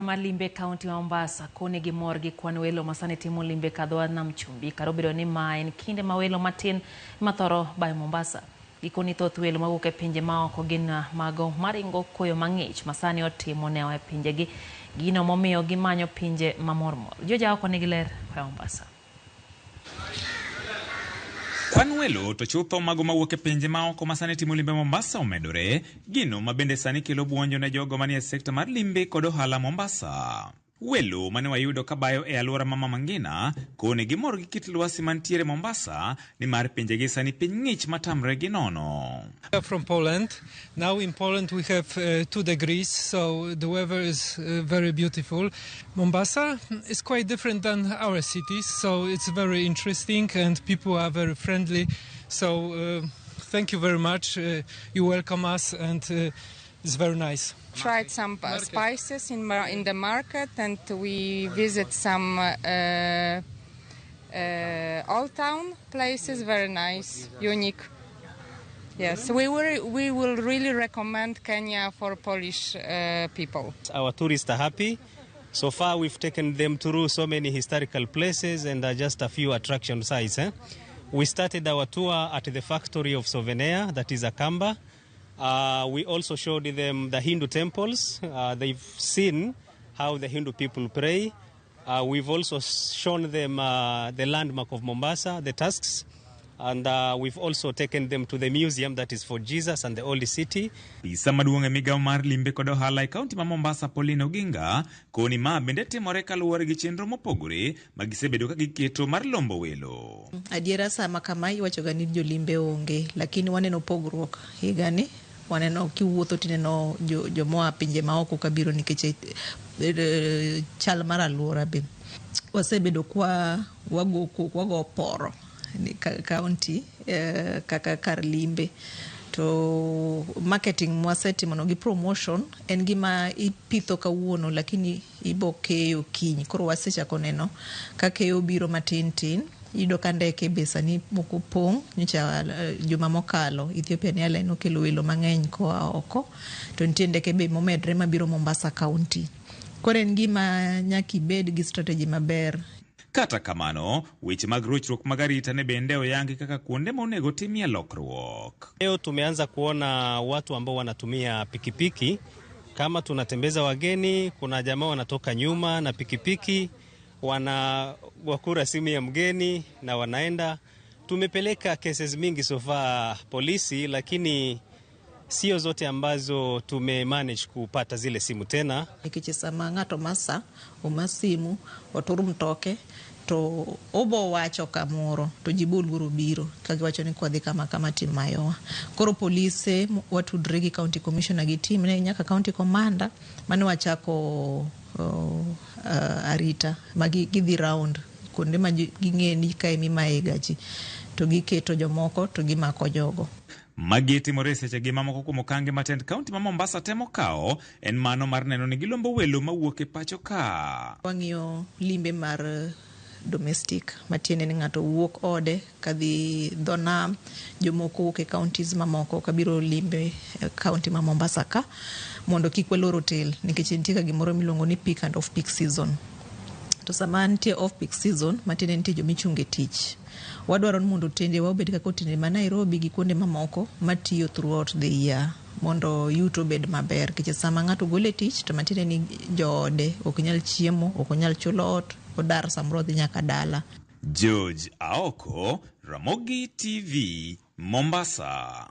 Mar limbe e kaunti ma Mombasa koni gimor gi kwan welo ma sani timo limbe kadho nam chumbi kar obedo ni ma en kinde ma welo matin ema thoro bayo Mombasa. Gikoni thoth welo mawuok e pinje maoko gin mago maringo koyo mang'ich ma sani otimo newa e pinjegi, gino momiyo gimanyo pinje mamormor. Joja oko nigi ler koa Mombasa. Kwan welo to chutho mago mawuok e pinje maoko ma sani timo limbe Mombasa omedore, gino ma bende sani kelo buonjo ne jogo manie sekta mar limbe kod ohala Mombasa. Welo mane wayudo kabayo e alwora ma Mama Ngina koni gimor gi kit lwasi mantiere Mombasa nimar pinjegi sani piny ng'ich matamre gi nono. We are from Poland. Now in Poland we have 2 degrees, so the weather is very beautiful. Mombasa is quite different than our cities, so it's very interesting and people are very friendly. So thank you very much. You welcome us and it's very nice. Tried some spices in the market and we visit some old town places, very nice, unique. Yes, we will really recommend Kenya for Polish people. Our tourists are happy. So far, we've taken them through so many historical places and just a few attraction sites. Eh? We started our tour at the factory of souvenir, that is Akamba. We also showed them the Hindu temples. They've seen how the Hindu people pray. We've also shown them the landmark of Mombasa, the tusks. And we've also taken them to the museum that is for Jesus and the old city. Apisa maduong' e migawo mar limbe kod ohala e kaunti ma Mombasa Pauline Oginga koni ma bende timore kaluwore gi chenro mopogore ma gisebedo ka giketo mar lombo welo. Adiera sama kama iwachoga ni jolimbe onge, lakini waneno pogruok higani. Waneno kiwuotho tineno jomoa pinje maoko kabiro nikech chal mar aluora be. Wasebedo kwa wago koko wago poro ni kaunti kaka kar limbe to marketing mwasetimo no gi promotion en gima ipitho kawuono lakini ibo keyo kiny. Koro wasechako neno ka keyo biro matin tin. Iyudo ka ndeke be sani moko pong'. Nyocha juma mokalo Ethiopian Airline okelo welo mang'eny koa oko. To nitie ndeke be momedre mabiro Mombasa County. Koro en gima nyaka ibed gi strategy maber. Kata kamano, weche mag rochruok mag arita ne bende oyangi kaka kuonde ma onego timie lokruok. Leo tumeanza kuona watu ambao wanatumia pikipiki kama tunatembeza wageni. Kuna jamaa wanatoka nyuma na pikipiki wana wakura simu ya mgeni na wanaenda. Tumepeleka cases mingi so far polisi, lakini sio zote ambazo tumemanage kupata zile simu tena. Nikech sama ng'ato masa oma simu otur mtoke to obo wacho kamoro to ji boluoro biro ka giwacho ni kwadhi kama kama timayowa. Koro polise watudre gi county commissioner gi team ne nyaka county commander mane wachako arita ma gidhi round kuonde ma ging'e ni kae mimaye gaji to giketo jomoko to gimako jogo. Magi timore e sechegi ma moko kuom okange ma tend kaunti ma Mombasa temo kawo en mano mar neno ni gilombo welo mawuok e pacho ka. Wang'iyo limbe mar domestic matiende ni ng'ato wuok ode kadhi dho nam, jomoko wuok e counties mamoko kabiro limbe e county ma Mombasa ka mondo kik walor hotel nikech nitie ga gimoro miluongo ni peak and off peak season. To sama nitie off peak season matiende nitie jomichunge tich. Wadwaro ni mondo otendewa obed kaka otende ma Nairobi gi kuonde mamoko matiyo throughout the year mondo yuto obed maber nikech sama ng'ato ogol e tich to matiende ni joode ok nyal chiemo, ok onyal chulo ot, odar samoro odhi nyaka dala. George Aoko, Ramogi TV, Mombasa.